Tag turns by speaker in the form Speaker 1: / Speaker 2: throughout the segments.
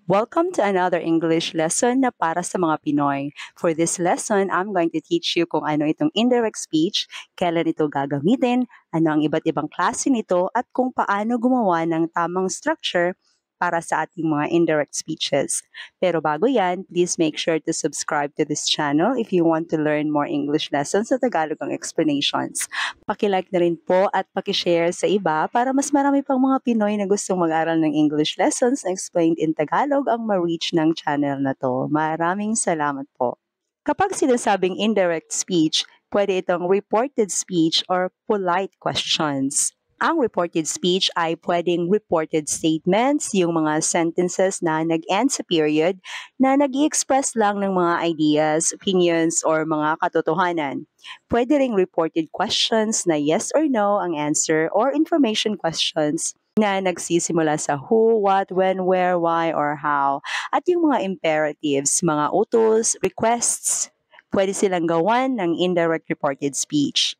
Speaker 1: Welcome to another English lesson na para sa mga Pinoy. For this lesson, I'm going to teach you kung ano itong indirect speech, kailan ito gagamitin, ano ang iba't ibang klase nito, at kung paano gumawa ng tamang structure para sa ating mga indirect speeches. Pero bago yan, please make sure to subscribe to this channel if you want to learn more English lessons sa Tagalog ang explanations. Paki-like na rin po at paki-share sa iba para mas marami pang mga Pinoy na gustong mag-aral ng English lessons na explained in Tagalog ang ma-reach ng channel na to. Maraming salamat po. Kapag sinasabing indirect speech, pwede itong reported speech or polite questions. Ang reported speech ay pwedeng reported statements, yung mga sentences na nag-end sa period na nag-i-express lang ng mga ideas, opinions, or mga katotohanan. Pwede ring reported questions na yes or no ang answer or information questions na nagsisimula sa who, what, when, where, why, or how. At yung mga imperatives, mga utos, requests, pwede silang gawan ng indirect reported speech.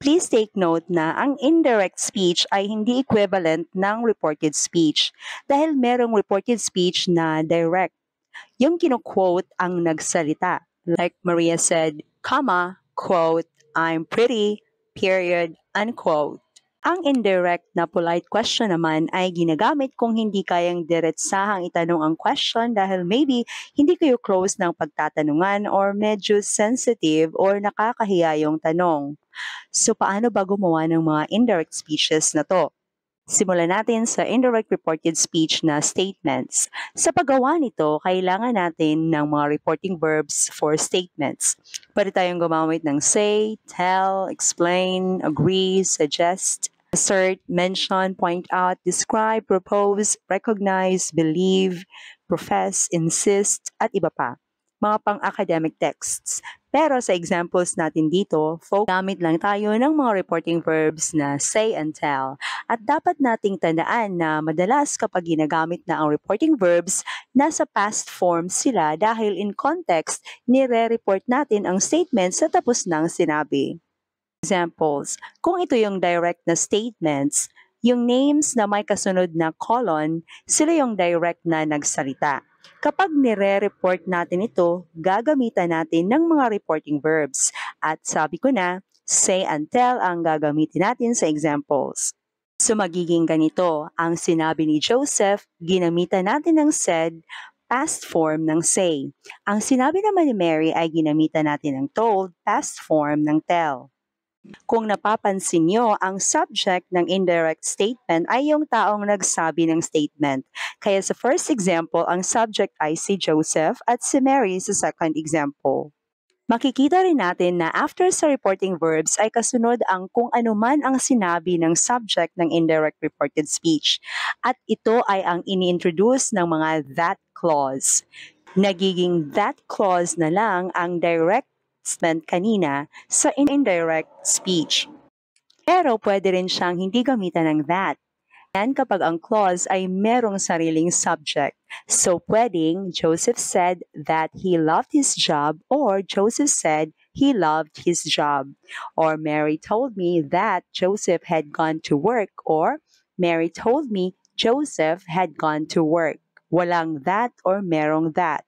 Speaker 1: Please take note na ang indirect speech ay hindi equivalent ng reported speech dahil merong reported speech na direct. Yung kino-quote ang nagsalita. Like Maria said, comma, quote, I'm pretty, period, unquote. Ang indirect na polite question naman ay ginagamit kung hindi kayang diretsahang itanong ang question dahil maybe hindi kayo close ng pagtatanungan or medyo sensitive or nakakahiya yung tanong. So paano ba gumawa ng mga indirect speeches na to? Simulan natin sa indirect reported speech na statements. Sa paggawa nito, kailangan natin ng mga reporting verbs for statements. Pwede tayong gumamit ng say, tell, explain, agree, suggest, assert, mention, point out, describe, propose, recognize, believe, profess, insist, at iba pa. Mga pang-academic texts. Pero sa examples natin dito, gamit lang tayo ng mga reporting verbs na say and tell. At dapat nating tandaan na madalas kapag ginagamit na ang reporting verbs, nasa past form sila dahil in context, nire-report natin ang statements sa tapos ng sinabi. Examples, kung ito yung direct na statements, yung names na may kasunod na colon, sila yung direct na nagsalita. Kapag nire-report natin ito, gagamitan natin ng mga reporting verbs. At sabi ko na, say and tell ang gagamitin natin sa examples. So magiging ganito, ang sinabi ni Joseph, ginamitan natin ng said, past form ng say. Ang sinabi naman ni Mary ay ginamitan natin ng told, past form ng tell. Kung napapansin nyo, ang subject ng indirect statement ay yung taong nagsabi ng statement. Kaya sa first example, ang subject ay si Joseph at si Mary sa second example. Makikita rin natin na after sa reporting verbs ay kasunod ang kung ano man ang sinabi ng subject ng indirect reported speech. At ito ay ang ini-introduce ng mga that clause. Nagiging that clause na lang ang direct statement kanina sa indirect speech. Pero pwede rin siyang hindi gamitan ng that. Yan kapag ang clause ay merong sariling subject. So pwedeng Joseph said that he loved his job or Joseph said he loved his job. Or Mary told me that Joseph had gone to work or Mary told me Joseph had gone to work. Walang that or merong that.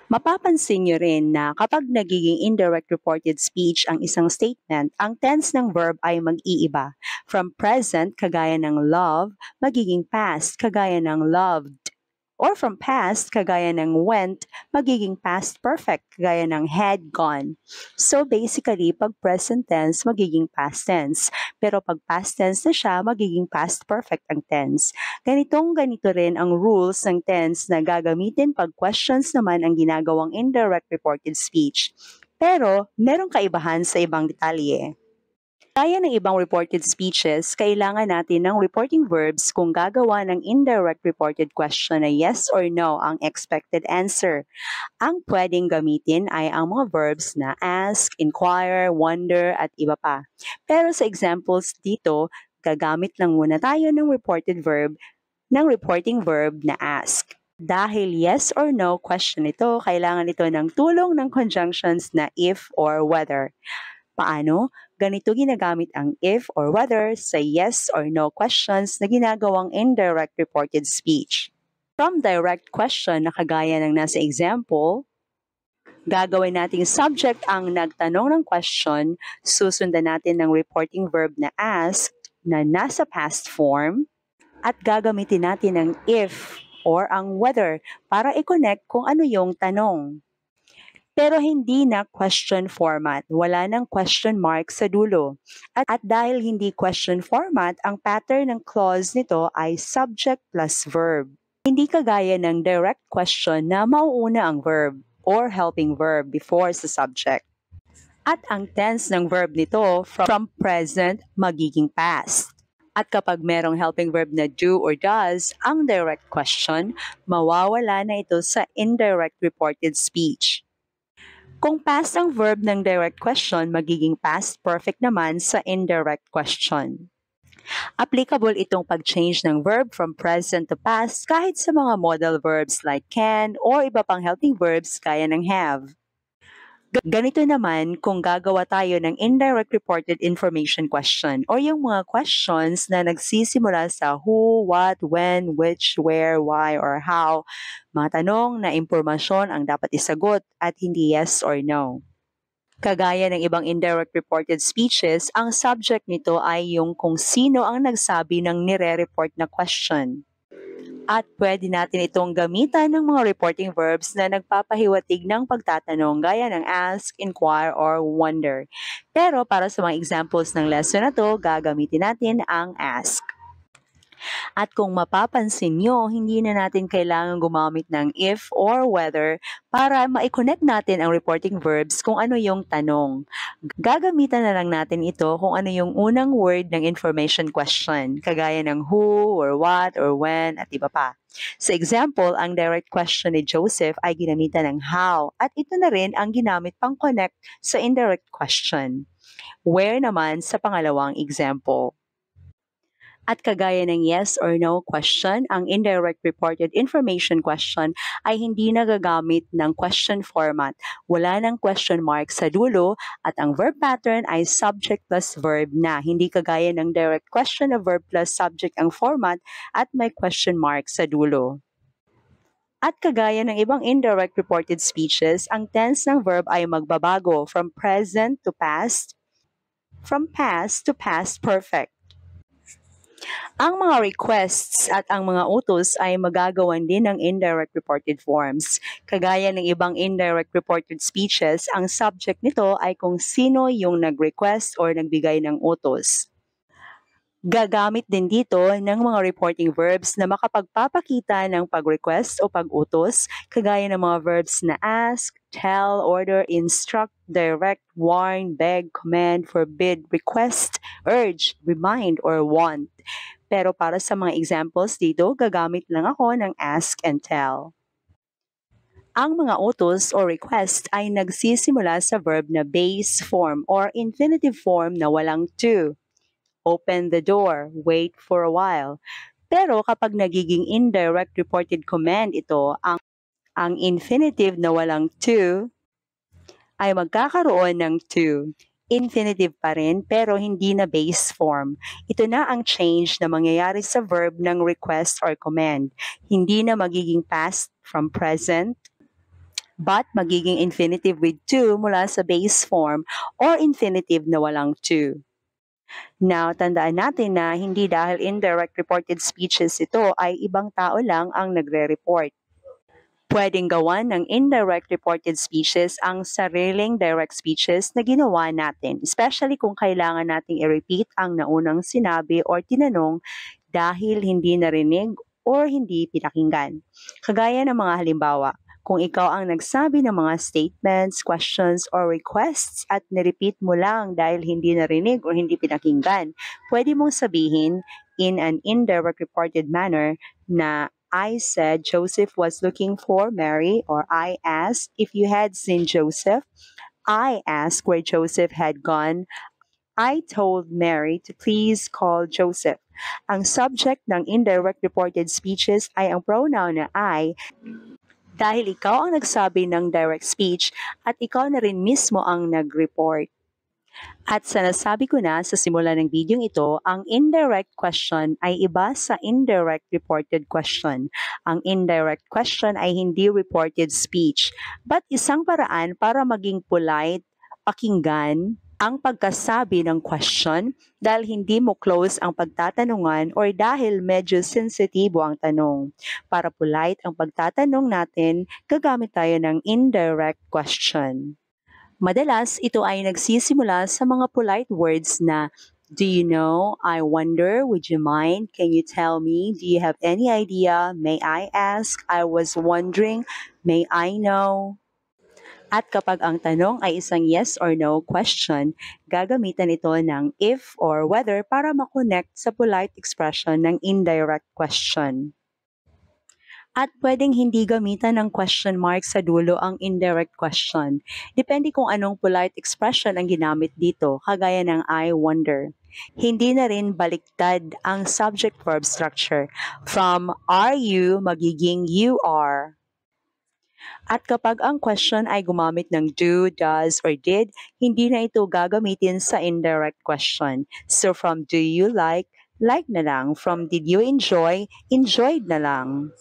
Speaker 1: Mapapansin nyo rin na kapag nagiging indirect reported speech ang isang statement, ang tense ng verb ay mag-iiba. From present, kagaya ng love, magiging past, kagaya ng loved. Or from past, kagaya ng went, magiging past perfect, kagaya ng had gone. So basically, pag present tense, magiging past tense. Pero pag past tense na siya, magiging past perfect ang tense. Ganito rin ang rules ng tense na gagamitin pag questions naman ang ginagawang indirect reported speech. Pero, merong kaibahan sa ibang detalye. Gaya ng ibang reported speeches, kailangan natin ng reporting verbs kung gagawa ng indirect reported question na yes or no ang expected answer. Ang pwedeng gamitin ay ang mga verbs na ask, inquire, wonder, at iba pa. Pero sa examples dito, gagamit lang muna tayo ng reporting verb na ask. Dahil yes or no question ito, kailangan ito ng tulong ng conjunctions na if or whether. Paano? Ganito ginagamit ang if or whether sa yes or no questions na ginagawang indirect reported speech. From direct question na kagaya ng nasa example, gagawin nating subject ang nagtanong ng question, susundan natin ng reporting verb na asked na nasa past form, at gagamitin natin ang if or ang whether para i-connect kung ano yung tanong. Pero hindi na question format, wala nang question mark sa dulo. At dahil hindi question format, ang pattern ng clause nito ay subject plus verb. Hindi kagaya ng direct question na mauuna ang verb or helping verb before sa subject. At ang tense ng verb nito from present magiging past. At kapag merong helping verb na do or does, ang direct question, mawawala na ito sa indirect reported speech. Kung past ang verb ng direct question, magiging past perfect naman sa indirect question. Applicable itong pag-change ng verb from present to past kahit sa mga modal verbs like can or iba pang helping verbs gaya ng have. Ganito naman kung gagawa tayo ng indirect reported information question o yung mga questions na nagsisimula sa who, what, when, which, where, why, or how. Mga tanong na impormasyon ang dapat isagot at hindi yes or no. Kagaya ng ibang indirect reported speeches, ang subject nito ay yung kung sino ang nagsabi ng nire-report na question. At pwede natin itong gamitan ng mga reporting verbs na nagpapahiwatig ng pagtatanong gaya ng ask, inquire, or wonder. Pero para sa mga examples ng lesson na to, gagamitin natin ang ask. At kung mapapansin nyo, hindi na natin kailangan gumamit ng if or whether para ma-connect natin ang reporting verbs kung ano yung tanong. Gagamitan na lang natin ito kung ano yung unang word ng information question, kagaya ng who, or what, or when, at iba pa. Sa example, ang direct question ni Joseph ay ginamitan ng how, at ito na rin ang ginamit pang connect sa indirect question. Where naman sa pangalawang example. At kagaya ng yes or no question, ang indirect reported information question ay hindi nagagamit ng question format. Wala ng question mark sa dulo at ang verb pattern ay subject plus verb na. Hindi kagaya ng direct question na verb plus subject ang format at may question mark sa dulo. At kagaya ng ibang indirect reported speeches, ang tense ng verb ay magbabago from present to past, from past to past perfect. Ang mga requests at ang mga utos ay magagawan din ng indirect reported forms. Kagaya ng ibang indirect reported speeches, ang subject nito ay kung sino yung nag-request or nagbigay ng utos. Gagamit din dito ng mga reporting verbs na makapagpapakita ng pag-request o pag-utos, kagaya ng mga verbs na ask, tell, order, instruct, direct, warn, beg, command, forbid, request, urge, remind, or want. Pero para sa mga examples dito, gagamit lang ako ng ask and tell. Ang mga utos o request ay nagsisimula sa verb na base form or infinitive form na walang to. Open the door, wait for a while. Pero kapag nagiging indirect reported command ito, ang infinitive na walang to ay magkakaroon ng to. Infinitive pa rin pero hindi na base form. Ito na ang change na mangyayari sa verb ng request or command. Hindi na magiging past from present, but magiging infinitive with to mula sa base form or infinitive na walang to. Now, tandaan natin na hindi dahil indirect reported speeches ito ay ibang tao lang ang nagre-report. Pwedeng gawan ng indirect reported speeches ang sariling direct speeches na ginawa natin, especially kung kailangan nating i-repeat ang naunang sinabi or tinanong dahil hindi narinig or hindi pinakinggan. Kagaya ng mga halimbawa, kung ikaw ang nagsabi ng mga statements, questions, or requests at nirepeat mo lang dahil hindi narinig or hindi pinakinggan, pwede mong sabihin in an indirect reported manner na I said Joseph was looking for Mary, or I asked if you had seen Joseph. I asked where Joseph had gone. I told Mary to please call Joseph. Ang subject ng indirect reported speeches ay ang pronoun na I dahil ikaw ang nagsabi ng direct speech at ikaw na rin mismo ang nag-report. At sa nasabi ko na sa simula ng video ito, ang indirect question ay iba sa indirect reported question. Ang indirect question ay hindi reported speech, but isang paraan para maging polite, pakinggan, ang pagkasabi ng question dahil hindi mo close ang pagtatanungan or dahil medyo sensitibo ang tanong. Para polite ang pagtatanong natin, gagamit tayo ng indirect question. Madalas, ito ay nagsisimula sa mga polite words na, "Do you know? I wonder? Would you mind? Can you tell me? Do you have any idea? May I ask? I was wondering? May I know?" At kapag ang tanong ay isang yes or no question, gagamitan ito ng if or whether para makonect sa polite expression ng indirect question. At pwedeng hindi gamitan ng question mark sa dulo ang indirect question. Depende kung anong polite expression ang ginamit dito, kagaya ng I wonder. Hindi na rin baliktad ang subject-verb structure. From are you, magiging you are. At kapag ang question ay gumamit ng do, does, or did, hindi na ito gagamitin sa indirect question. So from do you like na lang. From did you enjoy, enjoyed na lang.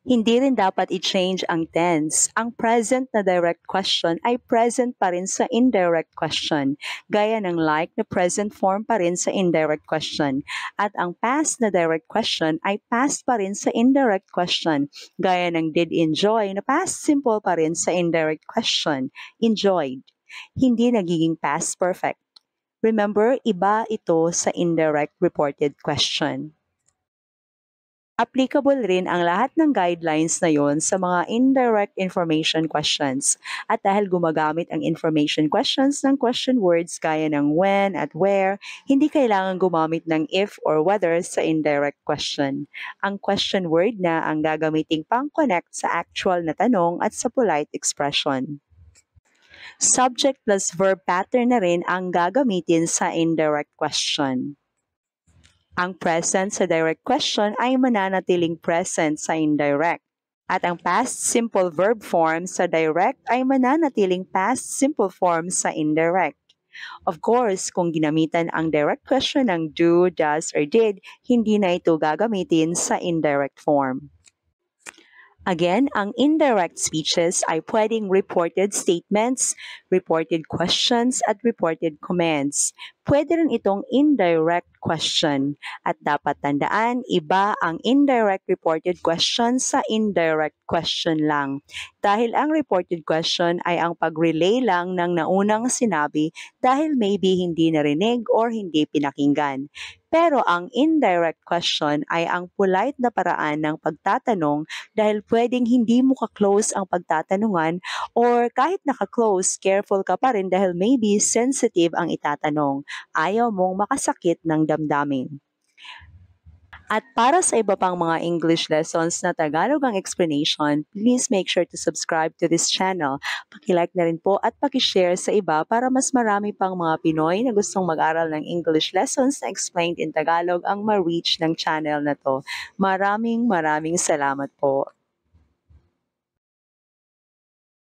Speaker 1: Hindi rin dapat i-change ang tense. Ang present na direct question ay present pa rin sa indirect question, gaya ng like na present form pa rin sa indirect question. At ang past na direct question ay past pa rin sa indirect question, gaya ng did enjoy na past simple pa rin sa indirect question, enjoyed. Hindi nagiging past perfect. Remember, iba ito sa indirect reported question. Applicable rin ang lahat ng guidelines na yon sa mga indirect information questions. At dahil gumagamit ang information questions ng question words gaya ng when at where, hindi kailangan gumamit ng if or whether sa indirect question. Ang question word na ang gagamiting pang-connect sa actual na tanong at sa polite expression. Subject plus verb pattern na rin ang gagamitin sa indirect question. Ang present sa direct question ay mananatiling present sa indirect. At ang past simple verb form sa direct ay mananatiling past simple form sa indirect. Of course, kung ginamitan ang direct question ng do, does, or did, hindi na ito gagamitin sa indirect form. Again, ang indirect speeches ay pwedeng reported statements, reported questions, at reported comments. Pwede rin itong indirect question. At dapat tandaan, iba ang indirect reported question sa indirect question lang. Dahil ang reported question ay ang pag-relay lang ng naunang sinabi dahil maybe hindi narinig or hindi pinakinggan. Pero ang indirect question ay ang polite na paraan ng pagtatanong dahil pwedeng hindi mo ka-close ang pagtatanungan or kahit naka-close, careful ka pa rin dahil maybe sensitive ang itatanong. Ayaw mong makasakit ng damdamin. At para sa iba pang mga English lessons na Tagalog ang explanation, please make sure to subscribe to this channel. Paki-like na rin po at paki-share sa iba para mas marami pang mga Pinoy na gustong mag-aral ng English lessons na explained in Tagalog ang ma-reach ng channel na to. Maraming salamat po.